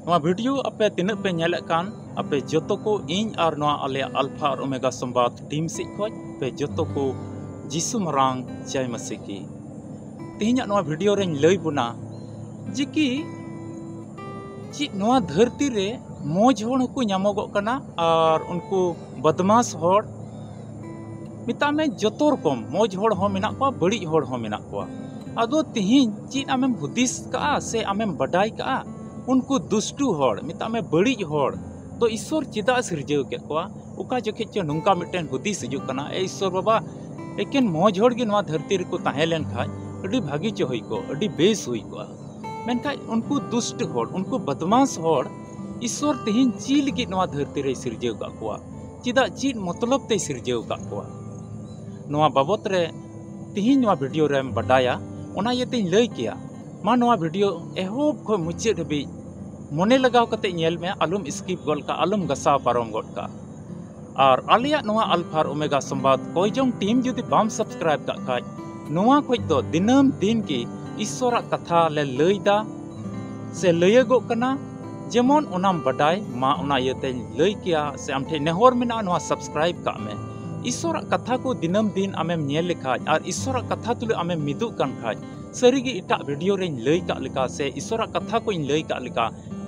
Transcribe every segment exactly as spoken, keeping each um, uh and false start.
ᱱᱚᱣᱟ ᱵᱷᱤᱰᱤᱭᱳ ᱟᱯᱮ ᱛᱤᱱᱟᱹᱜ ᱯᱮ ᱧᱮᱞᱮᱫ ᱠᱟᱱ, ᱟᱯᱮ ᱡᱚᱛᱚ ᱠᱚ, ᱤᱧ ᱟᱨ ᱱᱚᱣᱟ ᱟᱞᱮᱭᱟᱜ ᱟᱞᱯᱷᱟ ᱟᱨ ᱳᱢᱮᱜᱟ ᱥᱚᱢᱵᱟᱫ ᱴᱤᱢ ᱥᱮᱫ ᱠᱷᱚᱱ ᱯᱮ ᱡᱚᱛᱚ ᱠᱚ ᱡᱤᱥᱩ ᱢᱟᱨᱟᱝ ᱡᱟᱭ ᱢᱟᱹᱥᱤ ᱠᱤ᱾ ᱛᱮᱦᱮᱧᱟᱜ ᱱᱚᱣᱟ ᱵᱷᱤᱰᱤᱭᱳ ᱨᱮᱧ ᱞᱟᱹᱭ ᱵᱚᱱᱟ ᱡᱮ ᱠᱤ ᱪᱮᱫ ᱱᱚᱣᱟ ᱫᱷᱟᱹᱨᱛᱤ ᱨᱮ ᱢᱚᱡᱽ ᱦᱚᱲ ᱦᱚᱸᱠᱚ ᱧᱟᱢᱚᱜᱚᱜ ᱠᱟᱱᱟ ᱟᱨ ᱩᱱᱠᱩ ᱵᱚᱫᱢᱟᱥ ᱦᱚᱲ, ᱢᱮᱛᱟᱜ ᱢᱮ ᱡᱚᱛᱚ ᱨᱚᱠᱚᱢ ᱢᱚᱡᱽ ᱦᱚᱲ ᱦᱚᱸ ᱢᱮᱱᱟᱜ ᱠᱚᱣᱟ, ᱵᱟᱹᱲᱤᱡ ᱦᱚᱲ ᱦᱚᱸ ᱢᱮᱱᱟᱜ ᱠᱚᱣᱟ᱾ ᱟᱫᱚ ᱛᱮᱦᱮᱧ ᱪᱮᱫ ᱟᱢᱮᱢ ᱦᱩᱫᱤᱥ ᱠᱟᱜᱼᱟ ᱥᱮ ᱟᱢᱮᱢ ᱵᱟᱰᱟᱭ ᱠᱟᱜᱼᱟ, ᱩᱱᱠᱩ ᱫᱩᱥᱴᱩ ᱦᱚᱲ, ᱢᱮᱛᱟᱜ ᱢᱮ ᱵᱟᱹᱲᱤᱡ ᱦᱚᱲ ᱫᱚ ᱤᱥᱥᱚᱨ ᱪᱮᱫᱟᱜ ᱮ ᱥᱤᱨᱡᱟᱹᱣ ᱠᱮᱫ ᱠᱚᱣᱟ? ᱚᱠᱟ ᱡᱚᱠᱷᱮᱡ ᱪᱚ ᱱᱚᱝᱠᱟ ᱢᱤᱫᱴᱮᱱ ᱦᱩᱫᱤᱥ ᱦᱤᱡᱩᱜ ᱠᱟᱱᱟ, ᱮ ᱤᱥᱥᱚᱨ ᱵᱟᱵᱟ, ᱮᱠᱮᱱ ᱢᱚᱡᱽ ᱦᱚᱲ ᱜᱮ ᱱᱚᱣᱟ ᱫᱷᱟᱹᱨᱛᱤ ᱨᱮᱠᱚ ᱛᱟᱦᱮᱸ ᱞᱮᱱ ᱠᱷᱟᱡ ᱟᱹᱰᱤ ᱵᱷᱟᱹᱜᱤ ᱪᱚ ᱦᱩᱭ ᱠᱚᱜ, ᱟᱹᱰᱤ ᱵᱮᱥ ᱦᱩᱭ ᱠᱚᱜᱼᱟ᱾ ᱢᱮᱱᱠᱷᱟᱱ ᱩᱱᱠᱩ ᱫᱩᱥᱴ ᱦᱚᱲ, ᱩᱱᱠᱩ ᱵᱚᱫᱢᱟᱥ ᱦᱚᱲ ᱤᱥᱥᱚᱨ ᱛᱮᱦᱮᱧ ᱪᱮᱫ ᱞᱟᱹᱜᱤᱫ ᱱᱚᱣᱟ ᱫᱷᱟᱹᱨᱛᱤ ᱨᱮᱭ ᱥᱤᱨᱡᱟᱹᱣ ᱠᱟᱜ ᱠᱚᱣᱟ? ᱪᱮᱫᱟᱜ, ᱪᱮᱫ ᱢᱚᱛᱞᱚᱵ ᱛᱮᱭ ᱥᱤᱨᱡᱟᱹᱣ ᱠᱟᱜ ᱠᱚᱣᱟ? ᱱᱚᱣᱟ ᱵᱟᱵᱚᱛ ᱨᱮ ᱛᱮᱦᱮᱧ ᱱᱚᱣᱟ ᱵᱷᱤᱰᱤᱭᱳ ᱨᱮᱢ ᱵᱟᱰᱟᱭᱟ, ᱚᱱᱟ ᱤᱭᱟᱹᱛᱮᱧ ᱞᱟᱹᱭ ᱠᱮᱭᱟ᱾ ᱢᱟ ᱱᱚᱣᱟ ᱵᱷᱤᱰᱤᱭᱳ ᱮᱦᱚᱵ ᱠᱷᱚᱱ ᱢᱩᱪᱟᱹᱫ ᱦᱟᱹᱵᱤᱡ ᱢᱚᱱᱮ ᱞᱟᱜᱟᱣ ᱠᱟᱛᱮ ᱧᱮᱞ ᱢᱮ, ᱟᱞᱚᱢ ᱥᱠᱤᱯ ᱜᱚᱫ ᱠᱟᱜᱼᱟ, ᱟᱞᱚᱢ ᱜᱟᱥᱟᱣ ᱯᱟᱨᱚᱢ ᱜᱚᱫ ᱠᱟᱜᱼᱟ᱾ ᱟᱨ ᱟᱞᱮᱭᱟᱜ ᱱᱚᱣᱟ ᱟᱞᱯᱷᱟ ᱟᱨ ᱳᱢᱮᱜᱟ ᱥᱚᱢᱵᱟᱫ ᱠᱚᱭᱡᱚᱝ ᱴᱤᱢ ᱡᱩᱫᱤ ᱵᱟᱢ ᱥᱟᱵᱥᱠᱨᱟᱭᱤᱵ ᱠᱟᱜ ᱠᱷᱟᱡ, ᱱᱚᱣᱟ ᱠᱷᱚᱡ ᱫᱚ ᱫᱤᱱᱟᱹᱢ ᱫᱤᱱ ᱜᱮ ᱤᱥᱥᱚᱨᱟᱜ ᱠᱟᱛᱷᱟ ᱞᱮ ᱞᱟᱹᱭᱫᱟ ᱥᱮ ᱞᱟᱹᱭᱟᱹᱜᱚᱜ ᱠᱟᱱᱟ, ᱡᱮᱢᱚᱱ ᱚᱱᱟᱢ ᱵᱟᱰᱟᱭ ᱢᱟ᱾ ᱚᱱᱟ ᱤᱭᱟᱹᱛᱮᱧ ᱞᱟᱹᱭ ᱠᱮᱭᱟ ᱥᱮ ᱟᱢ ᱴᱷᱮᱱ ᱱᱮᱦᱚᱨ ᱢᱮᱱᱟᱜᱼᱟ, ᱱᱚᱣᱟ ᱥᱟᱵᱥᱠᱨᱟᱭᱤᱵ ᱠᱟᱜ ᱢᱮ᱾ ᱤᱥᱥᱚᱨᱟᱜ ᱠᱟᱛᱷᱟ ᱠᱚ ᱫᱤᱱᱟᱹᱢ ᱫᱤᱱ ᱟᱢᱮᱢ ᱧᱮᱞ ᱞᱮᱠᱷᱟᱡ ᱟᱨ ᱤᱥᱥᱚᱨᱟᱜ ᱠᱟᱛᱷᱟ ᱛᱩᱞᱩᱡ ᱟᱢᱮᱢ ᱢᱤᱫᱚᱜ ᱠᱟᱱ ᱠᱷᱟᱡ, ᱥᱟᱹᱨᱤᱜᱮ ᱮᱴᱟᱜ ᱵᱷᱤᱰᱤᱭᱳ ᱨᱮᱧ ᱞᱟᱹᱭ ᱠᱟᱜ ᱞᱮᱠᱟ ᱥᱮ ᱤᱥᱥᱚᱨᱟᱜ ᱠᱟᱛᱷᱟ ᱠᱚᱧ ᱞᱟᱹᱭ ᱠᱟᱜ ᱞᱮᱠᱟ,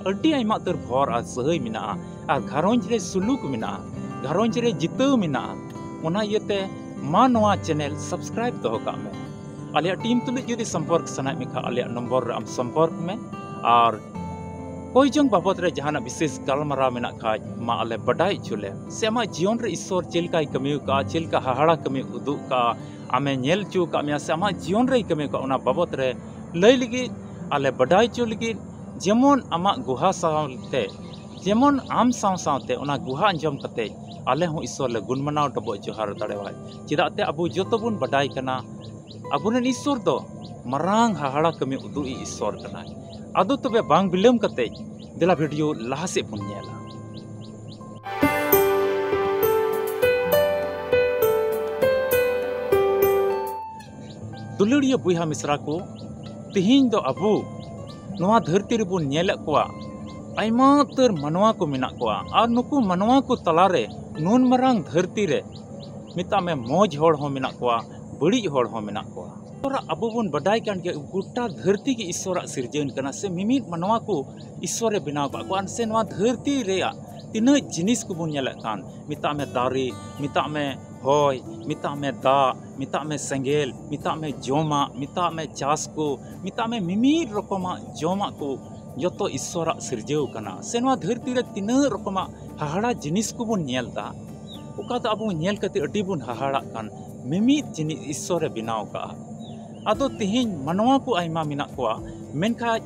ᱟᱹᱰᱤ ᱟᱭᱢᱟ ᱩᱛᱟᱹᱨ ᱵᱷᱚᱨ ᱟᱨ ᱥᱟᱹᱦᱟᱹᱭ ᱢᱮᱱᱟᱜᱼᱟ ᱟᱨ ᱜᱷᱟᱨᱚᱸᱡᱽ ᱨᱮ ᱥᱩᱞᱩᱠ ᱢᱮᱱᱟᱜᱼᱟ, ᱜᱷᱟᱨᱚᱸᱡᱽ ᱨᱮ ᱡᱤᱛᱟᱹᱣ ᱢᱮᱱᱟᱜᱼᱟ᱾ ᱚᱱᱟ ᱤᱭᱟᱹᱛᱮ ᱢᱟ ᱱᱚᱣᱟ ᱪᱮᱱᱮᱞ ᱥᱟᱵᱥᱠᱨᱟᱭᱤᱵ ᱫᱚᱦᱚ ᱠᱟᱜ ᱢᱮ᱾ ᱟᱞᱮᱭᱟᱜ ᱴᱤᱢ ᱛᱩᱞᱩᱡ ᱡᱩᱫᱤ ᱥᱚᱢᱯᱚᱨᱠ ᱥᱟᱱᱟᱭᱮᱫ ᱢᱮ ᱠᱷᱟᱡ, ᱟᱞᱮᱭᱟᱜ ᱱᱚᱢᱵᱚᱨ ᱨᱮ ᱟᱢ ᱥᱚᱢᱯᱚᱨᱠ ᱢᱮ᱾ ᱟᱨ ᱠᱚᱭᱡᱚᱝ ᱵᱟᱵᱚᱛ ᱨᱮ ᱡᱟᱦᱟᱱᱟᱜ ᱵᱤᱥᱮᱥ ᱜᱟᱞᱢᱟᱨᱟᱣ ᱢᱮᱱᱟᱜ ᱠᱷᱟᱡ, ᱢᱟ ᱟᱞᱮ ᱵᱟᱰᱟᱭ ᱦᱚᱪᱚ ᱞᱮᱢ᱾ ᱥᱮ ᱟᱢᱟᱜ ᱡᱤᱭᱚᱱ ᱨᱮ ᱤᱥᱥᱚᱨ ᱪᱮᱫ ᱞᱮᱠᱟᱭ ᱠᱟᱹᱢᱤ ᱟᱠᱟᱫᱼᱟ, ᱪᱮᱫ ᱞᱮᱠᱟ ᱦᱟᱦᱟᱲᱟ ᱠᱟᱹᱢᱤ ᱩᱫᱩᱜ ᱠᱟᱜᱼᱟ, ᱟᱢᱮ ᱧᱮᱞ ᱦᱚᱪᱚ ᱟᱠᱟᱫ ᱢᱮᱭᱟ ᱥᱮ ᱟᱢᱟᱜ ᱡᱤᱭᱚᱱ ᱨᱮᱭ ᱠᱟᱹᱢᱤ ᱟᱠᱟᱫ, ᱚᱱᱟ ᱵᱟᱵᱚᱛ ᱨᱮ ᱞᱟᱹᱭ ᱞᱟᱹᱜᱤᱫ, ᱟᱞᱮ ᱵᱟᱰᱟᱭ ᱦᱚᱪᱚ ᱞᱟᱹᱜᱤᱫ, ᱡᱮᱢᱚᱱ ᱟᱢᱟᱜ ᱜᱩᱦᱟ ᱥᱟᱶᱛᱮ, ᱡᱮᱢᱚᱱ ᱟᱢ ᱥᱟᱶ ᱥᱟᱶᱛᱮ ᱚᱱᱟ ᱜᱩᱦᱟ ᱟᱸᱡᱚᱢ ᱠᱟᱛᱮ ᱟᱞᱮ ᱦᱚᱸ ᱤᱥᱥᱚᱨ ᱞᱮ ᱜᱩᱱ ᱢᱟᱱᱟᱣ ᱰᱚᱵᱚᱜ ᱡᱚᱦᱟᱨ ᱫᱟᱲᱮᱣᱟᱭ᱾ ᱪᱮᱫᱟᱜ ᱛᱮ ᱟᱵᱚ ᱡᱚᱛᱚ ᱵᱚᱱ ᱵᱟᱰᱟᱭ ᱠᱟᱱᱟ, ᱟᱵᱚᱨᱮᱱ ᱤᱥᱥᱚᱨ ᱫᱚ ᱢᱟᱨᱟᱝ ᱦᱟᱦᱟᱲᱟ ᱠᱟᱹᱢᱤ ᱩᱫᱩᱜ ᱤᱡ ᱤᱥᱥᱚᱨ ᱠᱟᱱᱟᱭ᱾ ᱟᱫᱚ ᱛᱚᱵᱮ ᱵᱟᱝ ᱵᱤᱞᱚᱢ ᱠᱟᱛᱮ ᱫᱮᱞᱟ ᱵᱷᱤᱰᱤᱭᱳ ᱞᱟᱦᱟ ᱥᱮᱫ ᱵᱚᱱ ᱧᱮᱞᱟ᱾ ᱫᱩᱞᱟᱹᱲᱤᱭᱟᱹ ᱵᱚᱭᱦᱟ ᱢᱤᱥᱨᱟ ᱠᱚ, ᱛᱮᱦᱮᱧ ᱫᱚ ᱟᱵᱚ ᱱᱚᱣᱟ ᱫᱷᱟᱹᱨᱛᱤ ᱨᱮᱵᱚᱱ ᱧᱮᱞᱮᱫ ᱠᱚᱣᱟ, ᱟᱭᱢᱟ ᱩᱛᱟᱹᱨ ᱢᱟᱱᱣᱟ ᱠᱚ ᱢᱮᱱᱟᱜ ᱠᱚᱣᱟ, ᱟᱨ ᱱᱩᱠᱩ ᱢᱟᱱᱣᱟ ᱠᱚ ᱛᱟᱞᱟᱨᱮ ᱱᱩᱱ ᱢᱟᱨᱟᱝ ᱫᱷᱟᱹᱨᱛᱤ ᱨᱮ ᱢᱮᱛᱟᱜ ᱢᱮ ᱢᱚᱡᱽ ᱦᱚᱲ ᱦᱚᱸ ᱢᱮᱱᱟᱜ ᱠᱚᱣᱟ, ᱵᱟᱹᱲᱤᱡ ᱦᱚᱲ ᱦᱚᱸ ᱢᱮᱱᱟᱜ ᱠᱚᱣᱟ᱾ ᱛᱚᱨᱟ ᱟᱵᱚ ᱵᱚᱱ ᱵᱟᱰᱟᱭ ᱠᱟᱱ ᱜᱮᱭᱟ, ᱜᱚᱴᱟ ᱫᱷᱟᱹᱨᱛᱤ ᱜᱮ ᱤᱥᱥᱚᱨᱟᱜ ᱥᱤᱨᱡᱟᱹᱣ ᱠᱟᱱᱟ, ᱥᱮ ᱢᱤᱢᱤᱫ ᱢᱟᱱᱣᱟ ᱠᱚ ᱤᱥᱥᱚᱨᱮ ᱵᱮᱱᱟᱣ ᱠᱟᱜ ᱠᱚᱣᱟ᱾ ᱥᱮ ᱱᱚᱣᱟ ᱫᱷᱟᱹᱨᱛᱤ ᱨᱮᱭᱟᱜ ᱛᱤᱱᱟᱹᱜ ᱡᱤᱱᱤᱥ ᱠᱚᱵᱚᱱ ᱧᱮᱞᱮᱫ ᱠᱟᱱ, ᱢᱮᱛᱟᱜ ᱢᱮ ᱫᱟᱨᱮ, ᱢᱮᱛᱟᱜ ᱢᱮ ᱦᱚᱭ, ᱢᱮᱛᱟᱜ ᱢᱮ ᱫᱟᱜ, ᱢᱮᱛᱟᱜ ᱢᱮ ᱥᱮᱸᱜᱮᱞ, ᱢᱮᱛᱟᱜ ᱢᱮ ᱡᱚᱢᱟᱜ, ᱢᱮᱛᱟᱜ ᱢᱮ ᱪᱟᱥ ᱠᱚ, ᱢᱮᱛᱟᱜ ᱢᱮ ᱢᱤᱢᱤᱫ ᱨᱚᱠᱚᱢᱟᱜ ᱡᱚᱢᱟᱜ ᱠᱚ, ᱡᱚᱛᱚ ᱤᱥᱥᱚᱨᱟᱜ ᱥᱤᱨᱡᱟᱹᱣ ᱠᱟᱱᱟ᱾ ᱥᱮ ᱱᱚᱣᱟ ᱫᱷᱟᱹᱨᱛᱤ ᱨᱮ ᱛᱤᱱᱟᱹᱜ ᱨᱚᱠᱚᱢᱟᱜ ᱦᱟᱦᱟᱲᱟ ᱡᱤᱱᱤᱥ ᱠᱚᱵᱚᱱ ᱧᱮᱞ ᱮᱫᱟ, ᱚᱠᱟ ᱫᱚ ᱟᱵᱚ ᱧᱮᱞ ᱠᱟᱛᱮ ᱟᱹᱰᱤ ᱵᱚᱱ ᱦᱟᱦᱟᱲᱟᱜ ᱠᱟᱱ, ᱢᱤᱢᱤᱫ ᱡᱤᱱᱤᱥ ᱤᱥᱥᱚᱨᱮ ᱵᱮᱱᱟᱣ ᱠᱟᱜᱼᱟ᱾ ᱟᱫᱚ ᱛᱮᱦᱮᱧ ᱢᱟᱱᱣᱟ ᱠᱚ ᱟᱭᱢᱟ ᱢᱮᱱᱟᱜ ᱠᱚᱣᱟ, ᱢᱮᱱᱠᱷᱟᱱ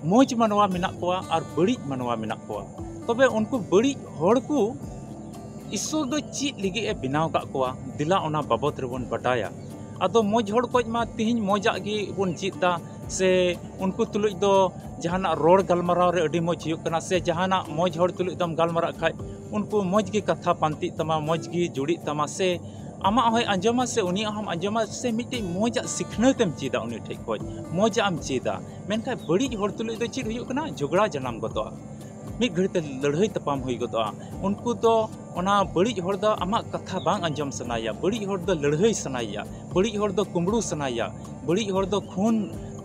ᱢᱚᱡᱽ ᱢᱟᱱᱣᱟ ᱢᱮᱱᱟᱜ ᱠᱚᱣᱟ ᱟᱨ ᱵᱟᱹᱲᱤᱡ ᱢᱟᱱᱣᱟ ᱢᱮᱱᱟᱜ ᱠᱚᱣᱟ᱾ ᱛᱚᱵᱮ ᱩᱱᱠᱩ ᱵᱟᱹᱲᱤᱡ ᱦᱚᱲ ᱠᱚ ᱤᱥᱥᱚᱨ ᱫᱚ ᱪᱮᱫ ᱞᱟᱹᱜᱤᱫ ᱮ ᱵᱮᱱᱟᱣ ᱠᱟᱜ ᱠᱚᱣᱟ? ᱫᱮᱞᱟ ᱚᱱᱟ ᱵᱟᱵᱚᱛ ᱨᱮᱵᱚᱱ ᱵᱟᱰᱟᱭᱟ᱾ ᱟᱫᱚ ᱢᱚᱡᱽ ᱦᱚᱲ ᱠᱚ ᱢᱟ ᱛᱮᱦᱮᱧ ᱢᱚᱡᱟᱜ ᱜᱮ ᱵᱚᱱ ᱪᱮᱫ ᱮᱫᱟ, ᱥᱮ ᱩᱱᱠᱩ ᱛᱩᱞᱩᱡ ᱫᱚ ᱡᱟᱦᱟᱱᱟᱜ ᱨᱚᱲ ᱜᱟᱞᱢᱟᱨᱟᱣ ᱨᱮ ᱟᱹᱰᱤ ᱢᱚᱡᱽ ᱦᱩᱭᱩᱜ ᱠᱟᱱᱟ, ᱥᱮ ᱡᱟᱦᱟᱱᱟᱜ ᱢᱚᱡᱽ ᱦᱚᱲ ᱛᱩᱞᱩᱡ ᱫᱚᱢ ᱜᱟᱞᱢᱟᱨᱟᱜ ᱠᱷᱟᱡ ᱩᱱᱠᱩ ᱢᱚᱡᱽ ᱜᱮ ᱠᱟᱛᱷᱟ ᱯᱟᱱᱛᱤᱜ ᱛᱟᱢᱟ, ᱢᱚᱡᱽ ᱜᱮ ᱡᱩᱲᱤᱜ ᱛᱟᱢᱟ, ᱥᱮ ᱟᱢᱟᱜ ᱦᱚᱸᱭ ᱟᱸᱡᱚᱢᱟ ᱥᱮ ᱩᱱᱤᱭᱟᱜ ᱦᱚᱸᱢ ᱟᱸᱡᱚᱢᱟ, ᱥᱮ ᱢᱤᱫᱴᱮᱡ ᱢᱚᱡᱟᱜ ᱥᱤᱠᱷᱱᱟᱹᱛ ᱮᱢ ᱪᱮᱫᱟ ᱩᱱᱤ ᱴᱷᱮᱡ ᱠᱷᱚᱡ, ᱢᱚᱡᱟᱜ ᱮᱢ ᱪᱮᱫᱟ᱾ ᱢᱮᱱᱠᱷᱟᱱ ᱵᱟᱹᱲᱤᱡ ᱦᱚᱲ ᱛᱩᱞᱩᱡ ᱫᱚ ᱪᱮᱫ ᱦᱩᱭᱩᱜ ᱠᱟᱱᱟ? ᱡᱷᱚᱜᱽᱲᱟ ᱡᱟᱱᱟᱢ ᱜᱚᱫᱚᱜᱼᱟ, ᱢᱤᱫ ᱜᱷᱟᱹᱲᱤ ᱛᱮ ᱞᱟᱹᱲᱦᱟᱹᱭ ᱛᱟᱯᱟᱢ ᱦᱩᱭ ᱜᱚᱫᱚᱜᱼᱟ᱾ ᱩᱱᱠᱩ ᱫᱚ ᱚᱱᱟ ᱵᱟᱹᱲᱤᱡ ᱦᱚᱲ ᱫᱚ ᱟᱢᱟᱜ ᱠᱟᱛᱷᱟ ᱵᱟᱝ ᱟᱸᱡᱚᱢ ᱥᱟᱱᱟᱭᱮᱭᱟ, ᱵᱟᱹᱲᱤᱡ ᱦᱚᱲ ᱫᱚ ᱞᱟᱹᱲᱦᱟᱹᱭ ᱥᱟᱱᱟᱭᱮᱭᱟ, ᱵᱟᱹᱲᱤᱡ ᱦᱚᱲ ᱫᱚ ᱠᱩᱢᱵᱽᱲᱩ ᱥᱟᱱᱟᱭᱮᱭᱟ, ᱵᱟᱹᱲᱤᱡ ᱦᱚᱲ ᱫᱚ ᱠᱷᱩᱱ,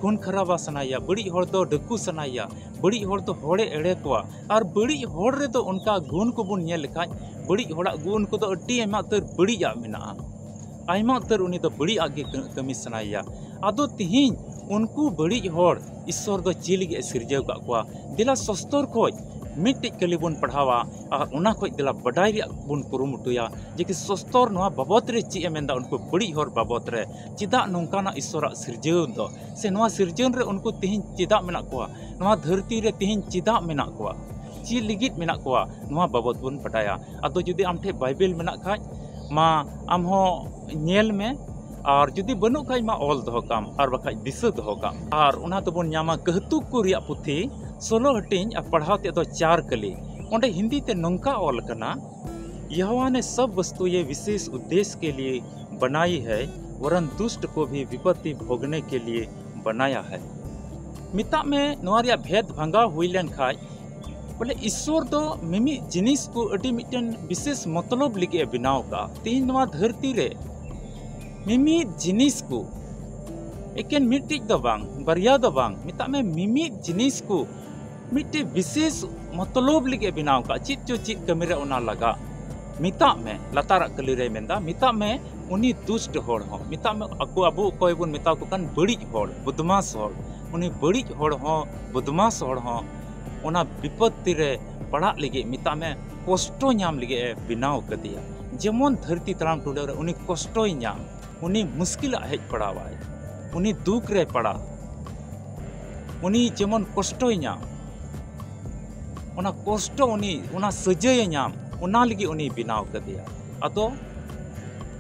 ᱠᱷᱩᱱ ᱠᱷᱟᱨᱟᱵᱟ ᱥᱟᱱᱟᱭᱮᱭᱟ, ᱵᱟᱹᱲᱤᱡ ᱦᱚᱲ ᱫᱚ ᱰᱟᱹᱠᱩ ᱥᱟᱱᱟᱭᱮᱭᱟ, ᱵᱟᱹᱲᱤᱡ ᱦᱚᱲ ᱫᱚ ᱦᱚᱲᱮ ᱮᱲᱮ ᱠᱚᱣᱟ᱾ ᱟᱨ ᱵᱟᱹᱲᱤᱡ ᱦᱚᱲ ᱨᱮᱫᱚ ᱚᱱᱠᱟ ᱜᱩᱱ ᱠᱚᱵᱚᱱ ᱧᱮᱞ ᱞᱮᱠᱷᱟᱡ, ᱵᱟᱹᱲᱤᱡ ᱦᱚᱲᱟᱜ ᱜᱩᱱ ᱠᱚᱫᱚ ᱟᱹᱰᱤ ᱟᱭᱢᱟ ᱩᱛᱟᱹᱨ ᱵᱟᱹᱲᱤᱡᱟᱜ ᱢᱮᱱᱟᱜᱼᱟ, ᱟᱭᱢᱟ ᱩᱛᱟᱹᱨ ᱩᱱᱤ ᱫᱚ ᱵᱟᱹᱲᱤᱡᱟᱜ ᱜᱮ ᱠᱟᱹ-, ᱠᱟᱹᱢᱤ ᱥᱟᱱᱟᱭᱮᱭᱟ᱾ ᱟᱫᱚ ᱛᱤᱦᱤᱧ ᱩᱱᱠᱩ ᱵᱟᱹᱲᱤᱡ ᱦᱚᱲ ᱤᱥᱥᱚᱨ ᱫᱚ ᱪᱮᱫ ᱞᱟᱹᱜᱤᱫ ᱮ ᱥᱤᱨᱡᱟᱹᱣ ᱠᱟᱜ ᱠᱚᱣᱟ? ᱫᱮᱞᱟ ᱥᱚᱥᱛᱚᱨ ᱠᱷᱚᱡ ᱢᱤᱫᱴᱮᱡ ᱠᱟᱹᱞᱤ ᱵᱚᱱ ᱯᱟᱲᱦᱟᱣᱟ ᱟᱨ ᱚᱱᱟ ᱠᱷᱚᱡ ᱫᱮᱞᱟ ᱵᱟᱰᱟᱭ ᱨᱮᱭᱟᱜ ᱵᱚᱱ ᱠᱩᱨᱩᱢᱩᱴᱩᱭᱟ ᱡᱮ ᱠᱤ ᱥᱚᱥᱛᱚᱨ ᱱᱚᱣᱟ ᱵᱟᱵᱚᱛ ᱨᱮ ᱪᱮᱫ ᱮ ᱢᱮᱱᱫᱟ, ᱩᱱᱠᱩ ᱵᱟᱹᱲᱤᱡ ᱦᱚᱲ ᱵᱟᱵᱚᱛ ᱨᱮ᱾ ᱪᱮᱫᱟᱜ ᱱᱚᱝᱠᱟᱱᱟᱜ ᱤᱥᱥᱚᱨᱟᱜ ᱥᱤᱨᱡᱟᱹᱣ ᱫᱚ, ᱥᱮ ᱱᱚᱣᱟ ᱥᱤᱨᱡᱚᱱ ᱨᱮ ᱩᱱᱠᱩ ᱛᱤᱦᱤᱧ ᱪᱮᱫᱟᱜ ᱢᱮᱱᱟᱜ ᱠᱚᱣᱟ? ᱱᱚᱣᱟ ᱫᱷᱟᱹᱨᱛᱤ ᱨᱮ ᱛᱤᱦᱤᱧ ᱪᱮᱫᱟᱜ ᱢᱮᱱᱟᱜ ᱠᱚᱣᱟ? ᱪᱮᱫ ᱞᱟᱹᱜᱤᱫ ᱢᱮᱱᱟᱜ ᱠᱚᱣᱟ? ᱱᱚᱣᱟ ᱵᱟᱵᱚᱛ ᱵᱚᱱ ᱵᱟᱰᱟᱭᱟ᱾ ᱟᱫᱚ ᱡᱩᱫᱤ ᱟᱢ ᱴᱷᱮᱡ ᱵᱟᱭᱵᱮᱞ ᱢᱮᱱᱟᱜ ᱠᱷᱟᱡ ᱢᱟ, ᱟᱢ ᱦᱚᱸ ᱧᱮᱞ ᱢᱮ, ᱟᱨ ᱡᱩᱫᱤ ᱵᱟᱹᱱᱩᱜ ᱠᱷᱟᱡ ᱢᱟ ᱚᱞ ᱫᱚᱦᱚ ᱠᱟᱢ, ᱟᱨ ᱵᱟᱠᱷᱟᱡ ᱫᱤᱥᱟᱹ ᱫᱚᱦᱚ ᱠᱟᱢ᱾ ᱟᱨ ᱚᱱᱟ ᱛᱮᱵᱚᱱ ᱧᱟᱢᱟ ᱠᱟᱹᱦᱛᱩᱠ ᱠᱚ ᱨᱮᱭᱟᱜ ᱯᱩᱛᱷᱤ ᱥᱳᱞᱳ ᱦᱟᱹᱴᱤᱧ ᱟᱨ ᱯᱟᱲᱦᱟᱣ ᱛᱮᱫ ᱫᱚ ᱪᱟᱨ ᱠᱟᱹᱞᱤ᱾ ᱚᱸᱰᱮ ᱦᱤᱱᱫᱤ ᱛᱮ ᱱᱚᱝᱠᱟ ᱚᱞ ᱟᱠᱟᱱᱟ, यहोवा ने सब वस्तुएं विशेष उद्देश्य के लिए बनाई है, वरन दुष्ट को भी विपत्ति भोगने के लिए बनाया है। ᱢᱮᱛᱟᱜ ᱢᱮ, ᱱᱚᱣᱟ ᱨᱮᱭᱟᱜ ᱵᱷᱮᱫ ᱵᱷᱟᱸᱜᱟᱣ ᱦᱩᱭ ᱞᱮᱱ ᱠᱷᱟᱡ, ᱵᱚᱞᱮ ᱤᱥᱥᱚᱨ ᱫᱚ ᱢᱤᱢᱤᱫ ᱡᱤᱱᱤᱥ ᱠᱚ ᱟᱹᱰᱤ ᱢᱤᱫᱴᱮᱱ ᱵᱤᱥᱮᱥ ᱢᱚᱛᱞᱚᱵ ᱞᱟᱹᱜᱤᱫ ᱮ ᱵᱮᱱᱟᱣ ᱠᱟᱜᱼᱟ᱾ ᱛᱮᱦᱮᱧ ᱱᱚᱣᱟ ᱫᱷᱟᱹᱨᱛᱤ ᱨᱮ ᱢᱤᱢᱤᱫ ᱡᱤᱱᱤᱥ ᱠᱚ ᱮᱠᱮᱱ ᱢᱤᱫᱴᱤᱡ ᱫᱚ ᱵᱟᱝ, ᱵᱟᱨᱭᱟ ᱫᱚ ᱵᱟᱝ, ᱢᱮᱛᱟᱜ ᱢᱮ ᱢᱤᱢᱤᱫ ᱡᱤᱱᱤᱥ ᱠᱚ ᱢᱤᱫᱴᱤᱡ ᱵᱤᱥᱮᱥ ᱢᱚᱛᱞᱚᱵ ᱞᱟᱹᱜᱤᱫ ᱮ ᱵᱮᱱᱟᱣ ᱠᱟᱜᱼᱟ᱾ ᱪᱮᱫ ᱪᱚ ᱪᱮᱫ ᱠᱟᱹᱢᱤ ᱨᱮ ᱚᱱᱟ ᱞᱟᱜᱟᱜ, ᱢᱮᱛᱟᱜ ᱢᱮ ᱞᱟᱛᱟᱨᱟᱜ ᱠᱟᱹᱞᱤ ᱨᱮᱭ ᱢᱮᱱᱫᱟ, ᱢᱮᱛᱟᱜ ᱢᱮ ᱩᱱᱤ ᱫᱩᱥᱴ ᱦᱚᱲ ᱦᱚᱸ, ᱢᱮᱛᱟᱜ ᱢᱮ ᱟᱠᱚ, ᱟᱵᱚ ᱚᱠᱚᱭ ᱵᱚᱱ ᱢᱮᱛᱟ ᱠᱚ ᱠᱟᱱ ᱵᱟᱹᱲᱤᱡ ᱦᱚᱲ, ᱵᱚᱫᱢᱟᱥ ᱦᱚᱲ, ᱩᱱᱤ ᱵᱟᱹᱲᱤᱡ ᱦᱚᱲ ᱦᱚᱸ, ᱵᱚᱫᱢᱟᱥ ᱦᱚᱲ ᱦᱚᱸ ᱚᱱᱟ ᱵᱤᱯᱚᱛᱛᱤ ᱨᱮ ᱯᱟᱲᱟᱜ ᱞᱟᱹᱜᱤᱫ, ᱢᱮᱛᱟᱜ ᱢᱮ ᱠᱚᱥᱴᱚ ᱧᱟᱢ ᱞᱟᱹᱜᱤᱫ ᱮ ᱵᱮᱱᱟᱣ ᱠᱟᱫᱮᱭᱟ᱾ ᱡᱮᱢᱚᱱ ᱫᱷᱟᱹᱨᱛᱤ ᱛᱟᱲᱟᱢ ᱴᱩᱰᱟᱹ ᱨᱮ ᱩᱱᱤ ᱠᱚᱥᱴᱚᱭ ᱧᱟᱢ, ᱩᱱᱤ ᱢᱩᱥᱠᱤᱞᱟᱜ ᱦᱮᱡ ᱯᱟᱲᱟᱣᱟᱭ, ᱩᱱᱤ ᱫᱩᱠ ᱨᱮ ᱯᱟᱲᱟᱜ, ᱩᱱᱤ ᱡᱮᱢᱚᱱ ᱠᱚᱥᱴᱚᱭ ᱧᱟᱢ, ᱚᱱᱟ ᱠᱚᱥᱴᱚ ᱩᱱᱤ, ᱚᱱᱟ ᱥᱟᱹᱡᱟᱹᱭᱮ ᱧᱟᱢ, ᱚᱱᱟ ᱞᱟᱹᱜᱤᱫ ᱩᱱᱤ ᱵᱮᱱᱟᱣ ᱠᱟᱫᱮᱭᱟ᱾ ᱟᱫᱚ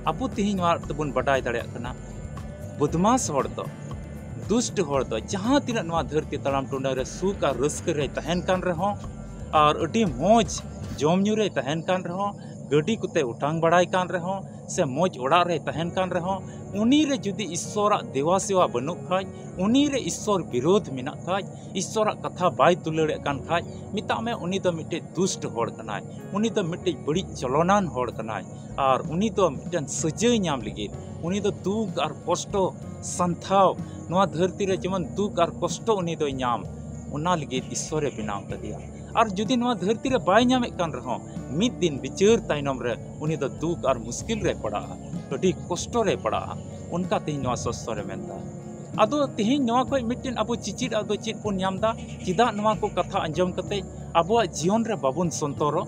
ᱟᱵᱚ ᱛᱮᱦᱮᱧ ᱱᱚᱣᱟ ᱛᱮᱵᱚᱱ ᱵᱟᱰᱟᱭ ᱫᱟᱲᱮᱭᱟᱜ ᱠᱟᱱᱟ, ᱵᱚᱫᱢᱟᱥ ᱦᱚᱲ ᱫᱚ, ᱫᱩᱥᱴ ᱦᱚᱲ ᱫᱚ ᱡᱟᱦᱟᱸ ᱛᱤᱱᱟᱹᱜ ᱱᱚᱣᱟ ᱫᱷᱟᱹᱨᱛᱤ ᱛᱟᱲᱟᱢ ᱴᱩᱰᱟᱹ ᱨᱮ ᱥᱩᱠ ᱟᱨ ᱨᱟᱹᱥᱠᱟᱹ ᱨᱮᱭ ᱛᱟᱦᱮᱱ ᱠᱟᱱ ᱨᱮᱦᱚᱸ, ᱟᱨ ᱟᱹᱰᱤ ᱢᱚᱡᱽ ᱡᱚᱢ ᱧᱩ ᱨᱮᱭ ᱛᱟᱦᱮᱱ ᱠᱟᱱ ᱨᱮᱦᱚᱸ, ᱜᱟᱹᱰᱤ ᱠᱚᱛᱮ ᱚᱴᱟᱝ ᱵᱟᱲᱟᱭ ᱠᱟᱱ ᱨᱮᱦᱚᱸ, ᱥᱮ ᱢᱚᱡᱽ ᱚᱲᱟᱜ ᱨᱮᱭ ᱛᱟᱦᱮᱱ ᱠᱟᱱ ᱨᱮᱦᱚᱸ, ᱩᱱᱤ ᱨᱮ ᱡᱩᱫᱤ ᱤᱥᱥᱚᱨᱟᱜ ᱫᱮᱣᱟ ᱥᱮᱣᱟ ᱵᱟᱹᱱᱩᱜ ᱠᱷᱟᱡ, ᱩᱱᱤ ᱨᱮ ᱤᱥᱥᱚᱨ ᱵᱤᱨᱳᱫᱷ ᱢᱮᱱᱟᱜ ᱠᱷᱟᱡ, ᱤᱥᱥᱚᱨᱟᱜ ᱠᱟᱛᱷᱟ ᱵᱟᱭ ᱛᱩᱞᱟᱹᱲᱮᱫ ᱠᱟᱱ ᱠᱷᱟᱡ, ᱢᱮᱛᱟᱜ ᱢᱮ ᱩᱱᱤ ᱫᱚ ᱢᱤᱫᱴᱮᱡ ᱫᱩᱥᱴ ᱦᱚᱲ ᱠᱟᱱᱟᱭ, ᱩᱱᱤ ᱫᱚ ᱢᱤᱫᱴᱮᱡ ᱵᱟᱹᱲᱤᱡ ᱪᱚᱞᱚᱱᱟᱱ ᱦᱚᱲ ᱠᱟᱱᱟᱭ᱾ ᱟᱨ ᱩᱱᱤ ᱫᱚ ᱢᱤᱫᱴᱮᱱ ᱥᱟᱹᱡᱟᱹᱭ ᱧᱟᱢ ᱞᱟᱹᱜᱤᱫ, ᱩᱱᱤ ᱫᱚ ᱫᱩᱠ ᱟᱨ ᱠᱚᱥᱴᱚ ᱥᱟᱱᱛᱷᱟᱣ, ᱱᱚᱣᱟ ᱫᱷᱟᱹᱨᱛᱤ ᱨᱮ ᱡᱮᱢᱚᱱ ᱫᱩᱠ ᱟᱨ ᱠᱚᱥᱴᱚ ᱩᱱᱤ ᱫᱚᱭ ᱧᱟᱢ, ᱚᱱᱟ ᱞᱟᱹᱜᱤᱫ ᱤᱥᱥᱚᱨᱮ ᱵᱮᱱᱟᱣ ᱠᱟᱫᱮᱭᱟ᱾ ᱟᱨ ᱡᱩᱫᱤ ᱱᱚᱣᱟ ᱫᱷᱟᱹᱨᱛᱤ ᱨᱮ ᱵᱟᱭ ᱧᱟᱢᱮᱫ ᱠᱟᱱ ᱨᱮᱦᱚᱸ, ᱢᱤᱫ ᱫᱤᱱ ᱵᱤᱪᱟᱹᱨ ᱛᱟᱭᱱᱚᱢ ᱨᱮ ᱩᱱᱤ ᱫᱚ ᱫᱩᱠ ᱟᱨ ᱢᱩᱥᱠᱤᱞ ᱨᱮᱭ ᱯᱟᱲᱟᱜᱼᱟ, ᱟᱹᱰᱤ ᱠᱚᱥᱴᱚ ᱨᱮᱭ ᱯᱟᱲᱟᱜᱼᱟ᱾ ᱚᱱᱠᱟ ᱛᱮᱦᱮᱧ ᱱᱚᱣᱟ ᱥᱚᱥᱛᱚᱨᱮ ᱢᱮᱱᱫᱟ᱾ ᱟᱫᱚ ᱛᱮᱦᱮᱧ ᱱᱚᱣᱟ ᱠᱷᱚᱡ ᱢᱤᱫᱴᱮᱱ ᱟᱵᱚ ᱪᱮᱪᱮᱫ ᱟᱜ ᱫᱚ ᱪᱮᱫ ᱵᱚᱱ ᱧᱟᱢ ᱫᱟ? ᱪᱮᱫᱟᱜ ᱱᱚᱣᱟ ᱠᱚ ᱠᱟᱛᱷᱟ ᱟᱸᱡᱚᱢ ᱠᱟᱛᱮ ᱟᱵᱚᱣᱟᱜ ᱡᱤᱭᱚᱱ ᱨᱮ ᱵᱟᱵᱚᱱ ᱥᱚᱱᱛᱚᱨᱚᱜ?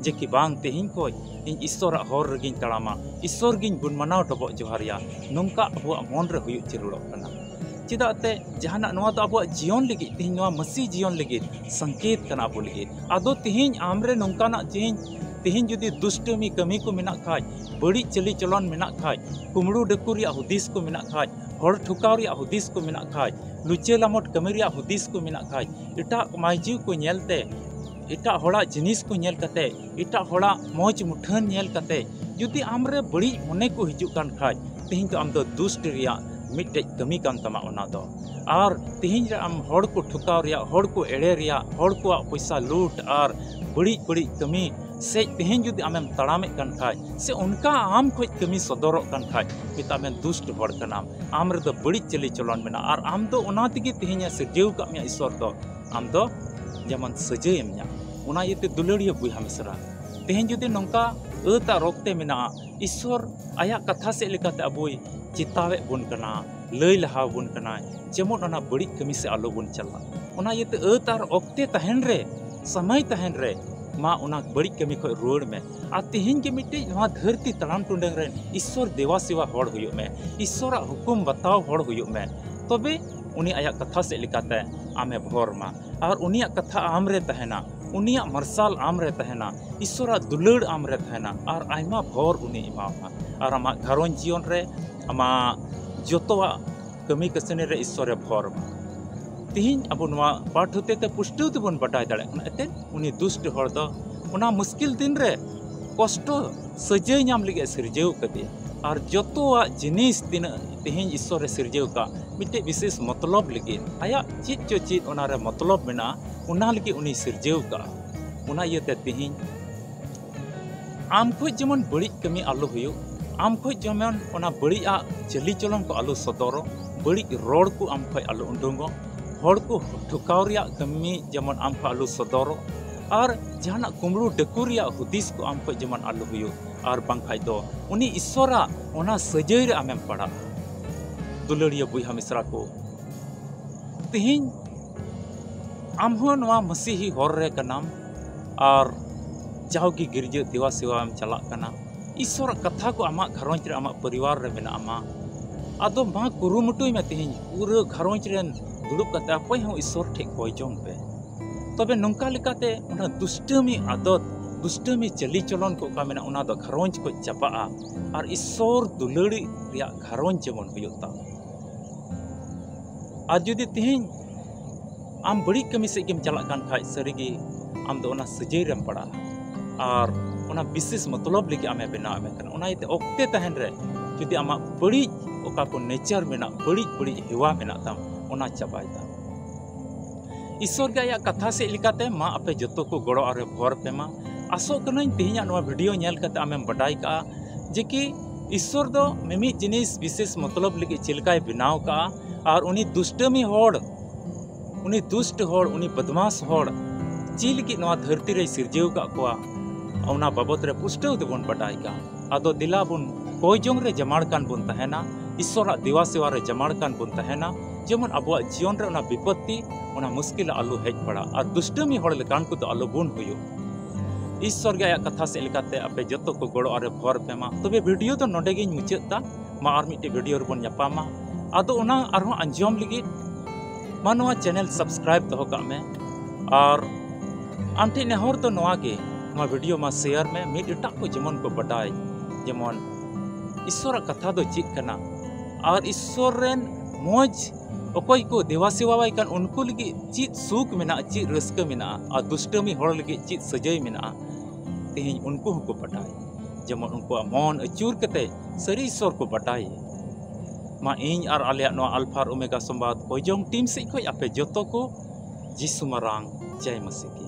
ᱡᱮ ᱠᱤ ᱵᱟᱝ, ᱛᱮᱦᱮᱧ ᱠᱷᱚᱡ ᱤᱧ ᱤᱥᱥᱚᱨᱟᱜ ᱦᱚᱨ ᱨᱮᱜᱤᱧ ᱛᱟᱲᱟᱢᱟ, ᱤᱥᱥᱚᱨ ᱜᱤᱧ ᱜᱩᱱ ᱢᱟᱱᱟᱣ ᱰᱚᱵᱚᱜ ᱡᱚᱦᱟᱨᱮᱭᱟ, ᱱᱚᱝᱠᱟ ᱟᱵᱚᱣᱟᱜ ᱢᱚᱱ ᱨᱮ ᱦᱩᱭᱩᱜ ᱡᱟᱹᱨᱩᱲᱚᱜ ᱠᱟᱱᱟ᱾ ᱪᱮᱫᱟᱜ ᱛᱮ ᱡᱟᱦᱟᱱᱟᱜ, ᱱᱚᱣᱟ ᱫᱚ ᱟᱵᱚᱣᱟᱜ ᱡᱤᱭᱚᱱ ᱞᱟᱹᱜᱤᱫ, ᱛᱮᱦᱮᱧ ᱱᱚᱣᱟ ᱢᱟᱹᱥᱤ ᱡᱤᱭᱚᱱ ᱞᱟᱹᱜᱤᱫ ᱥᱚᱝᱠᱮᱛ ᱠᱟᱱᱟ ᱟᱵᱚ ᱞᱟᱹᱜᱤᱫ᱾ ᱟᱫᱚ ᱛᱮᱦᱮᱧ ᱟᱢ ᱨᱮ ᱱᱚᱝᱠᱟᱱᱟᱜ, ᱛᱮᱦᱮᱧ, ᱛᱮᱦᱮᱧ ᱡᱩᱫᱤ ᱫᱩᱥᱴᱟᱹᱢᱤ ᱠᱟᱹᱢᱤ ᱠᱚ ᱢᱮᱱᱟᱜ ᱠᱷᱟᱡ, ᱵᱟᱹᱲᱤᱡ ᱪᱟᱹᱞᱤ ᱪᱚᱞᱚᱱ ᱢᱮᱱᱟᱜ ᱠᱷᱟᱡ, ᱠᱩᱢᱲᱩ ᱰᱟᱹᱠᱩ ᱨᱮᱭᱟᱜ ᱦᱩᱫᱤᱥ ᱠᱚ ᱢᱮᱱᱟᱜ ᱠᱷᱟᱡ, ᱦᱚᱲ ᱴᱷᱚᱠᱟᱣ ᱨᱮᱭᱟᱜ ᱦᱩᱫᱤᱥ ᱠᱚ ᱢᱮᱱᱟᱜ ᱠᱷᱟᱡ, ᱞᱩᱪᱟᱹ ᱞᱟᱢᱚᱴ ᱠᱟᱹᱢᱤ ᱨᱮᱭᱟᱜ ᱦᱩᱫᱤᱥ ᱠᱚ ᱢᱮᱱᱟᱜ ᱠᱷᱟᱡ, ᱮᱴᱟᱜ ᱢᱟᱹᱭᱡᱩ ᱠᱚ ᱧᱮᱞ ᱛᱮ, ᱮᱴᱟᱜ ᱦᱚᱲᱟᱜ ᱡᱤᱱᱤᱥ ᱠᱚ ᱧᱮᱞ ᱠᱟᱛᱮ, ᱮᱴᱟᱜ ᱦᱚᱲᱟᱜ ᱢᱚᱡᱽ ᱢᱩᱴᱷᱟᱹᱱ ᱧᱮᱞ ᱠᱟᱛᱮ, ᱡᱩᱫᱤ ᱟᱢ ᱨᱮ ᱵᱟᱹᱲᱤᱡ ᱢᱚᱱᱮ ᱠᱚ ᱦᱤᱡᱩᱜ ᱠᱟᱱ ᱠᱷᱟᱡ, ᱛᱮᱦᱮᱧ ᱫᱚ ᱟᱢ ᱫᱚ ᱫᱩᱥᱴ ᱨᱮᱭᱟᱜ ᱢᱤᱫᱴᱮᱡ ᱠᱟᱹᱢᱤ ᱠᱟᱱ ᱛᱟᱢᱟ ᱚᱱᱟ ᱫᱚ᱾ ᱟᱨ ᱛᱮᱦᱮᱧ ᱨᱮ ᱟᱢ ᱦᱚᱲ ᱠᱚ ᱴᱷᱚᱠᱟᱣ ᱨᱮᱭᱟᱜ, ᱦᱚᱲ ᱠᱚ ᱮᱲᱮ ᱨᱮᱭᱟᱜ, ᱦᱚᱲ ᱠᱚᱣᱟᱜ ᱯᱚᱭᱥᱟ ᱞᱩᱴ ᱟᱨ ᱵᱟᱹᱲᱤᱡ ᱵᱟᱹᱲᱤᱡ ᱠᱟᱹᱢᱤ ᱥᱮᱡ ᱛᱮᱦᱮᱧ ᱡᱩᱫᱤ ᱟᱢᱮᱢ ᱛᱟᱲᱟᱢᱮᱫ ᱠᱟᱱ ᱠᱷᱟᱡ, ᱥᱮ ᱚᱱᱠᱟ ᱟᱢ ᱠᱷᱚᱡ ᱠᱟᱹᱢᱤ ᱥᱚᱫᱚᱨᱚᱜ ᱠᱟᱱ ᱠᱷᱟᱡ, ᱢᱮᱛᱟᱜ ᱢᱮ ᱫᱩᱥᱴ ᱦᱚᱲ ᱠᱟᱱᱟᱢ, ᱟᱢ ᱨᱮᱫᱚ ᱵᱟᱹᱲᱤᱡ ᱪᱟᱹᱞᱤ ᱪᱚᱞᱚᱱ ᱢᱮᱱᱟᱜᱼᱟ, ᱟᱨ ᱟᱢ ᱫᱚ ᱚᱱᱟ ᱛᱮᱜᱮ ᱛᱮᱦᱮᱧ ᱮ ᱥᱤᱨᱡᱟᱹᱣ ᱟᱠᱟᱫ ᱢᱮᱭᱟ ᱤᱥᱥᱚᱨ ᱫᱚ, ᱟᱢ ᱫᱚ ᱡᱮᱢᱚᱱ ᱥᱟᱹᱡᱟᱹᱭᱮᱢ ᱧᱟᱢ᱾ ᱚᱱᱟ ᱤᱭᱟᱹᱛᱮ ᱫᱩᱞᱟᱹᱲᱤᱭᱟᱹ ᱵᱚᱭᱦᱟ ᱢᱤᱥᱨᱟ, ᱛᱮᱦᱮᱧ ᱡᱩᱫᱤ ᱱᱚᱝᱠᱟ ᱟᱹᱛ ᱟᱨ ᱚᱠᱛᱮ ᱢᱮᱱᱟᱜᱼᱟ, ᱤᱥᱥᱚᱨ ᱟᱭᱟᱜ ᱠᱟᱛᱷᱟ ᱥᱮᱫ ᱞᱮᱠᱟᱛᱮ ᱟᱵᱚᱭ ᱪᱮᱛᱟᱣᱮᱫ ᱵᱚᱱ ᱠᱟᱱᱟ, ᱞᱟᱹᱭ ᱞᱟᱦᱟ ᱟᱵᱚᱱ ᱠᱟᱱᱟᱭ, ᱡᱮᱢᱚᱱ ᱚᱱᱟ ᱵᱟᱹᱲᱤᱡ ᱠᱟᱹᱢᱤ ᱥᱮᱫ ᱟᱞᱚ ᱵᱚᱱ ᱪᱟᱞᱟᱜ᱾ ᱚᱱᱟ ᱤᱭᱟᱹᱛᱮ ᱟᱹᱛ ᱟᱨ ᱚᱠᱛᱮ ᱛᱟᱦᱮᱱ ᱨᱮ, ᱥᱚᱢᱚᱭ ᱛᱟᱦᱮᱱ ᱨᱮ, ᱢᱟ ᱚᱱᱟ ᱵᱟᱹᱲᱤᱡ ᱠᱟᱹᱢᱤ ᱠᱷᱚᱱ ᱨᱩᱣᱟᱹᱲ ᱢᱮ᱾ ᱟᱨ ᱛᱮᱦᱮᱧ ᱜᱮ ᱢᱤᱫᱴᱤᱡ ᱱᱚᱣᱟ ᱫᱷᱟᱹᱨᱛᱤ ᱛᱟᱲᱟᱢ ᱴᱩᱰᱟᱹᱝ ᱨᱮᱱ ᱤᱥᱥᱚᱨ ᱫᱮᱣᱟ ᱥᱮᱣᱟ ᱦᱚᱲ ᱦᱩᱭᱩᱜ ᱢᱮ, ᱤᱥᱥᱚᱨᱟᱜ ᱦᱩᱠᱩᱢ ᱵᱟᱛᱟᱣ ᱦᱚᱲ ᱦᱩᱭᱩᱜ ᱢᱮ, ᱛᱚᱵᱮ ᱩᱱᱤ ᱟᱭᱟᱜ ᱠᱟᱛᱷᱟ ᱥᱮᱫ ᱞᱮᱠᱟᱛᱮ ᱟᱢᱮ ᱵᱷᱚᱨ ᱢᱟ᱾ ᱟᱨ ᱩᱱᱤᱭᱟᱜ ᱠᱟᱛᱷᱟ ᱟᱢ ᱨᱮ ᱛᱟᱦᱮᱱᱟ, ᱩᱱᱤᱭᱟᱜ ᱢᱟᱨᱥᱟᱞ ᱟᱢ ᱨᱮ ᱛᱟᱦᱮᱱᱟ, ᱤᱥᱥᱚᱨᱟᱜ ᱫᱩᱞᱟᱹᱲ ᱟᱢ ᱨᱮ ᱛᱟᱦᱮᱱᱟ, ᱟᱨ ᱟᱭᱢᱟ ᱵᱷᱚᱨ ᱩᱱᱤ ᱮᱢᱟᱢᱟ᱾ ᱟᱨ ᱟᱢᱟᱜ ᱜᱷᱟᱨᱚᱸᱡᱽ ᱡᱤᱭᱚᱱ ᱨᱮ, ᱟᱢᱟᱜ ᱡᱚᱛᱚᱣᱟᱜ ᱠᱟᱹᱢᱤ ᱠᱟᱹᱥᱱᱤ ᱨᱮ ᱤᱥᱥᱚᱨᱮ ᱵᱷᱚᱨ ᱢᱟ᱾ ᱛᱤᱦᱤᱧ ᱟᱵᱚ ᱱᱚᱣᱟ ᱯᱟᱴ ᱦᱚᱛᱮᱛᱮ ᱯᱩᱥᱴᱟᱹᱣ ᱛᱮᱵᱚᱱ ᱵᱟᱰᱟᱭ ᱫᱟᱲᱮᱭᱟᱜ ᱠᱟᱱᱟ, ᱮᱱᱛᱮᱫ ᱩᱱᱤ ᱫᱩᱥᱴ ᱦᱚᱲ ᱫᱚ ᱚᱱᱟ ᱢᱩᱥᱠᱤᱞ ᱫᱤᱱ ᱨᱮ ᱠᱚᱥᱴᱚ ᱥᱟᱹᱡᱟᱹᱭ ᱧᱟᱢ ᱞᱟᱹᱜᱤᱫ ᱮ ᱥᱤᱨᱡᱟᱹᱣ ᱠᱟᱫᱮᱭᱟ᱾ ᱟᱨ ᱡᱚᱛᱚᱣᱟᱜ ᱡᱤᱱᱤᱥ ᱛᱤᱱᱟᱹᱜ ᱛᱤᱦᱤᱧ ᱤᱥᱥᱚᱨᱮ ᱥᱤᱨᱡᱟᱹᱣ ᱠᱟᱜ, ᱢᱤᱫᱴᱮᱡ ᱵᱤᱥᱮᱥ ᱢᱚᱛᱞᱚᱵ ᱞᱟᱹᱜᱤᱫ, ᱟᱭᱟᱜ ᱪᱮᱫ ᱪᱚ ᱪᱮᱫ ᱚᱱᱟᱨᱮ ᱢᱚᱛᱞᱚᱵ ᱢᱮᱱᱟᱜᱼᱟ, ᱚᱱᱟ ᱞᱟᱹᱜᱤᱫ ᱩᱱᱤ ᱥᱤᱨᱡᱟᱹᱣ ᱠᱟᱜᱼᱟ᱾ ᱚᱱᱟ ᱤᱭᱟᱹᱛᱮ ᱛᱤᱦᱤᱧ ᱟᱢ ᱠᱷᱚᱡ ᱡᱮᱢᱚᱱ ᱵᱟᱹᱲᱤᱡ ᱠᱟᱹᱢᱤ ᱟᱞᱚ ᱦᱩᱭᱩᱜ, ᱟᱢ ᱠᱷᱚᱡ ᱡᱮᱢᱚᱱ ᱚᱱᱟ ᱵᱟᱹᱲᱤᱡ ᱟᱜ ᱪᱟᱹᱞᱤ ᱪᱚᱞᱚᱱ ᱠᱚ ᱟᱞᱚ ᱥᱚᱫᱚᱨᱚᱜ, ᱵᱟᱹᱲᱤᱡ ᱨᱚᱲ ᱠᱚ ᱟᱢ ᱠᱷᱚᱡ ᱟᱞᱚ ᱩᱰᱩᱝᱚᱜ, ᱦᱚᱲ ᱠᱚ ᱴᱷᱚᱠᱟᱣ ᱨᱮᱭᱟᱜ ᱠᱟᱹᱢᱤ ᱡᱮᱢᱚᱱ ᱟᱢ ᱠᱷᱚᱡ ᱟᱞᱚ ᱥᱚᱫᱚᱨᱚᱜ, ᱟᱨ ᱡᱟᱦᱟᱱᱟᱜ ᱠᱩᱢᱵᱽᱲᱩ ᱰᱟᱹᱠᱩ ᱨᱮᱭᱟᱜ ᱦᱩᱫᱤᱥ ᱠᱚ ᱟᱢ ᱠᱷᱚᱡ ᱡᱮᱢᱚᱱ ᱟᱞᱚ ᱦᱩᱭᱩᱜ, ᱟᱨ ᱵᱟᱝᱠᱷᱟᱡ ᱫᱚ ᱩᱱᱤ ᱤᱥᱥᱚᱨᱟᱜ ᱚᱱᱟ ᱥᱟᱹᱡᱟᱹᱭ ᱨᱮ ᱟᱢᱮᱢ ᱯᱟᱲᱟᱜᱼᱟ᱾ ᱫᱩᱞᱟᱹᱲᱤᱭᱟᱹ ᱵᱚᱭᱦᱟ ᱢᱤᱥᱨᱟ ᱠᱚ, ᱛᱤᱦᱤᱧ ᱟᱢ ᱦᱚᱸ ᱱᱚᱣᱟ ᱢᱟᱹᱥᱤᱦᱤ ᱦᱚᱨ ᱨᱮ ᱠᱟᱱᱟᱢ ᱟᱨ ᱡᱟᱣᱜᱮ ᱜᱤᱨᱡᱟᱹ ᱫᱮᱣᱟ ᱥᱮᱣᱟᱢ ᱪᱟᱞᱟᱜ ᱠᱟᱱᱟ᱾ ᱤᱥᱥᱚᱨᱟᱜ ᱠᱟᱛᱷᱟ ᱠᱚ ᱟᱢᱟᱜ ᱜᱷᱟᱨᱚᱸᱡᱽ ᱨᱮ, ᱟᱢᱟᱜ ᱯᱚᱨᱤᱵᱟᱨ ᱨᱮ ᱢᱮᱱᱟᱜᱼᱟ ᱢᱟ᱾ ᱟᱫᱚ ᱢᱟ ᱠᱩᱨᱩᱢᱩᱴᱩᱭ ᱢᱮ ᱛᱤᱦᱤᱧ ᱯᱩᱨᱟᱹ ᱜᱷᱟᱨᱚᱸᱡᱽ ᱨᱮᱱ ᱫᱩᱲᱩᱵ ᱠᱟᱛᱮ ᱚᱠᱚᱭ ᱦᱚᱸ ᱤᱥᱥᱚᱨ ᱴᱷᱮᱡ ᱠᱚᱭ ᱡᱚᱝ ᱯᱮ᱾ ᱛᱚᱵᱮ ᱱᱚᱝᱠᱟ ᱞᱮᱠᱟᱛᱮ ᱚᱱᱟ ᱫᱩᱥᱴᱟᱹᱢᱤ ᱟᱫᱚᱛ, ᱫᱩᱥᱴᱟᱹᱢᱤ ᱪᱟᱹᱞᱤ ᱪᱚᱞᱚᱱ ᱠᱚ ᱚᱠᱟ ᱢᱮᱱᱟᱜᱼᱟ, ᱚᱱᱟ ᱫᱚ ᱜᱷᱟᱨᱚᱸᱡᱽ ᱠᱷᱚᱡ ᱪᱟᱵᱟᱜᱼᱟ ᱟᱨ ᱤᱥᱥᱚᱨ ᱫᱩᱞᱟᱹᱲᱤ ᱨᱮᱭᱟᱜ ᱜᱷᱟᱨᱚᱸᱡᱽ ᱡᱮᱢᱚᱱ ᱦᱩᱭᱩᱜ ᱛᱟᱢ᱾ ᱟᱨ ᱡᱩᱫᱤ ᱛᱤᱦᱤᱧ ᱟᱢ ᱵᱟᱹᱲᱤᱡ ᱠᱟᱹᱢᱤ ᱥᱮᱫ ᱜᱮᱢ ᱪᱟᱞᱟᱜ ᱠᱟᱱ ᱠᱷᱟᱡ, ᱥᱟᱹᱨᱤᱜᱮ ᱟᱢ ᱫᱚ ᱚᱱᱟ ᱥᱟᱹᱡᱟᱹᱭ ᱨᱮᱢ ᱯᱟᱲᱟᱜᱼᱟ᱾ ᱟᱨ ᱚᱱᱟ ᱵᱤᱥᱮᱥ ᱢᱚᱛᱞᱚᱵ ᱞᱟᱹᱜᱤᱫ ᱟᱢᱮ ᱵᱮᱱᱟᱣ ᱮᱢ ᱠᱟᱱᱟ᱾ ᱚᱱᱟ ᱤᱭᱟᱹᱛᱮ ᱚᱠᱛᱮ ᱛᱟᱦᱮᱱ ᱨᱮ ᱡᱩᱫᱤ ᱟᱢᱟᱜ ᱵᱟᱹᱲᱤᱡ ᱚᱠᱟ ᱠᱚ ᱱᱮᱪᱟᱨ ᱢᱮᱱᱟᱜ, ᱵᱟᱹᱲᱤᱡ ᱵᱟᱹᱲᱤᱡ ᱦᱮᱣᱟ ᱢᱮᱱᱟᱜ ᱛᱟᱢ, ᱚᱱᱟ ᱪᱟᱵᱟᱭ ᱛᱟᱢ᱾ ᱤᱥᱥᱚᱨ ᱜᱮ ᱟᱭᱟᱜ ᱠᱟᱛᱷᱟ ᱥᱮᱫ ᱞᱮᱠᱟᱛᱮ ᱢᱟ ᱟᱯᱮ ᱡᱚᱛᱚ ᱠᱚ ᱜᱚᱲᱚ ᱟᱨᱮ ᱵᱷᱚᱨ ᱯᱮ ᱢᱟ᱾ ᱟᱥᱚᱜ ᱠᱟᱹᱱᱟᱹᱧ ᱛᱮᱦᱮᱧᱟᱜ ᱱᱚᱣᱟ ᱵᱷᱤᱰᱤᱭᱳ ᱧᱮᱞ ᱠᱟᱛᱮ ᱟᱢᱮᱢ ᱵᱟᱰᱟᱭ ᱠᱟᱜᱼᱟ ᱡᱮ ᱠᱤ ᱤᱥᱥᱚᱨ ᱫᱚ ᱢᱤᱢᱤᱫ ᱡᱤᱱᱤᱥ ᱵᱤᱥᱮᱥ ᱢᱚᱛᱞᱚᱵ ᱞᱟᱹᱜᱤᱫ ᱪᱮᱫ ᱞᱮᱠᱟᱭ ᱵᱮᱱᱟᱣ ᱠᱟᱜᱼᱟ, ᱟᱨ ᱩᱱᱤ ᱫᱩᱥᱴᱟᱹᱢᱤ ᱦᱚᱲ, ᱩᱱᱤ ᱫᱩᱥᱴ ᱦᱚᱲ, ᱩᱱᱤ ᱵᱚᱫᱢᱟᱥ ᱦᱚᱲ ᱪᱮᱫ ᱞᱟᱹᱜᱤᱫ ᱱᱚᱣᱟ ᱫᱷᱟᱹᱨᱛᱤ ᱨᱮᱭ ᱥᱤᱨᱡᱟᱹᱣ ᱠᱟᱜ ᱠᱚᱣᱟ, ᱚᱱᱟ ᱵᱟᱵᱚᱛ ᱨᱮ ᱯᱩᱥᱴᱟᱹᱣ ᱛᱮᱵᱚᱱ ᱵᱟᱰᱟᱭ ᱠᱟᱜᱼᱟ᱾ ᱟᱫᱚ ᱫᱮᱞᱟ ᱵᱚᱱ ᱠᱚᱭ ᱡᱚᱝ ᱨᱮ ᱡᱟᱢᱟᱲ ᱠᱟᱱ ᱵᱚᱱ ᱛᱟᱦᱮᱱᱟ, ᱤᱥᱥᱚᱨᱟᱜ ᱫᱮᱣᱟ ᱥᱮᱣᱟ ᱨᱮ ᱡᱟᱢᱟᱲ ᱠᱟᱱ ᱵᱚᱱ ᱛᱟᱦᱮᱱᱟ, ᱡᱮᱢᱚᱱ ᱟᱵᱚᱣᱟᱜ ᱡᱤᱭᱚᱱ ᱨᱮ ᱚᱱᱟ ᱵᱤᱯᱚᱛᱛᱤ, ᱚᱱᱟ ᱢᱩᱥᱠᱤᱞ ᱟᱞᱚ ᱦᱮᱡ ᱵᱟᱲᱟᱜ, ᱟᱨ ᱫᱩᱥᱴᱟᱹᱢᱤ ᱦᱚᱲ ᱞᱮᱠᱟᱱ ᱠᱚᱫᱚ ᱟᱞᱚ ᱵᱚᱱ ᱦᱩᱭᱩᱜ᱾ ᱤᱥᱥᱚᱨ ᱜᱮ ᱟᱭᱟᱜ ᱠᱟᱛᱷᱟ ᱥᱮᱫ ᱞᱮᱠᱟᱛᱮ ᱟᱯᱮ ᱡᱚᱛᱚ ᱠᱚ ᱜᱚᱲᱚ ᱟᱨᱮ ᱵᱷᱚᱨ ᱯᱮ ᱢᱟ᱾ ᱛᱚᱵᱮ ᱵᱷᱤᱰᱤᱭᱳ ᱫᱚ ᱱᱚᱰᱮ ᱜᱤᱧ ᱢᱩᱪᱟᱹᱫ ᱫᱟ᱾ ᱢᱟ ᱟᱨ ᱢᱤᱫᱴᱮᱡ ᱵᱷᱤᱰᱤᱭᱳ ᱨᱮᱵᱚᱱ ᱧᱟᱯᱟᱢᱟ᱾ ᱟᱫᱚ ᱚᱱᱟ ᱟᱨᱦᱚᱸ ᱟᱸᱡᱚᱢ ᱞᱟᱹᱜᱤᱫ ᱢᱟ ᱱᱚᱣᱟ ᱪᱮᱱᱮᱞ ᱥᱟᱵᱥᱠᱨᱟᱭᱤᱵ ᱫᱚᱦᱚ ᱠᱟᱜ ᱢᱮ᱾ ᱟᱨ ᱟᱢ ᱴᱷᱮᱱ ᱱᱮᱦᱚᱨ ᱫᱚ ᱱᱚᱣᱟ ᱜᱮ, ᱱᱚᱣᱟ ᱵᱷᱤᱰᱤᱭᱳ ᱢᱟ ᱥᱮᱭᱟᱨ ᱢᱮ, ᱢᱤᱫ ᱮᱴᱟᱜ ᱠᱚ ᱡᱮᱢᱚᱱ ᱠᱚ ᱵᱟᱰᱟᱭ, ᱡᱮᱢᱚᱱ ᱤᱥᱥᱚᱨᱟᱜ ᱠᱟᱛᱷᱟ ᱫᱚ ᱪᱮᱫ ᱠᱟᱱᱟ ᱟᱨ ᱤᱥᱥᱚᱨ ᱨᱮᱱ ᱢᱚᱡᱽ ᱚᱠᱚᱭ ᱠᱚ ᱫᱮᱣᱟ ᱥᱮᱣᱟᱣᱟᱭ ᱠᱟᱱ ᱩᱱᱠᱩ ᱞᱟᱹᱜᱤᱫ ᱪᱮᱫ ᱥᱩᱠ ᱢᱮᱱᱟᱜᱼᱟ, ᱪᱮᱫ ᱨᱟᱹᱥᱠᱟᱹ ᱢᱮᱱᱟᱜᱼᱟ, ᱟᱨ ᱫᱩᱥᱴᱟᱹᱢᱤ ᱦᱚᱲ ᱞᱟᱹᱜᱤᱫ ᱪᱮᱫ ᱥᱟᱹᱡᱟᱹᱭ ᱢᱮᱱᱟᱜᱼᱟ, ᱛᱮᱦᱮᱧ ᱩᱱᱠᱩ ᱦᱚᱸᱠᱚ ᱵᱟᱰᱟᱭ, ᱡᱮᱢᱚᱱ ᱩᱱᱠᱩᱣᱟᱜ ᱢᱚᱱ ᱟᱹᱪᱩᱨ ᱠᱟᱛᱮ ᱥᱟᱹᱨᱤ ᱤᱥᱥᱚᱨ ᱠᱚ ᱵᱟᱰᱟᱭ᱾ ᱢᱟ ᱤᱧ ᱟᱨ ᱟᱞᱮᱭᱟᱜ ᱱᱚᱣᱟ ᱟᱞᱯᱷᱟ ᱟᱨ ᱳᱢᱮᱜᱟ ᱥᱚᱢᱵᱟᱫ ᱠᱚᱭᱡᱚᱝ ᱴᱤᱢ ᱥᱮᱫ ᱠᱷᱚᱱ ᱟᱯᱮ ᱡᱚᱛᱚ ᱠᱚ ᱡᱤᱥᱩ ᱢᱟᱨᱟᱝ ᱡᱟᱭ ᱢᱟᱥᱤ ᱠᱤ᱾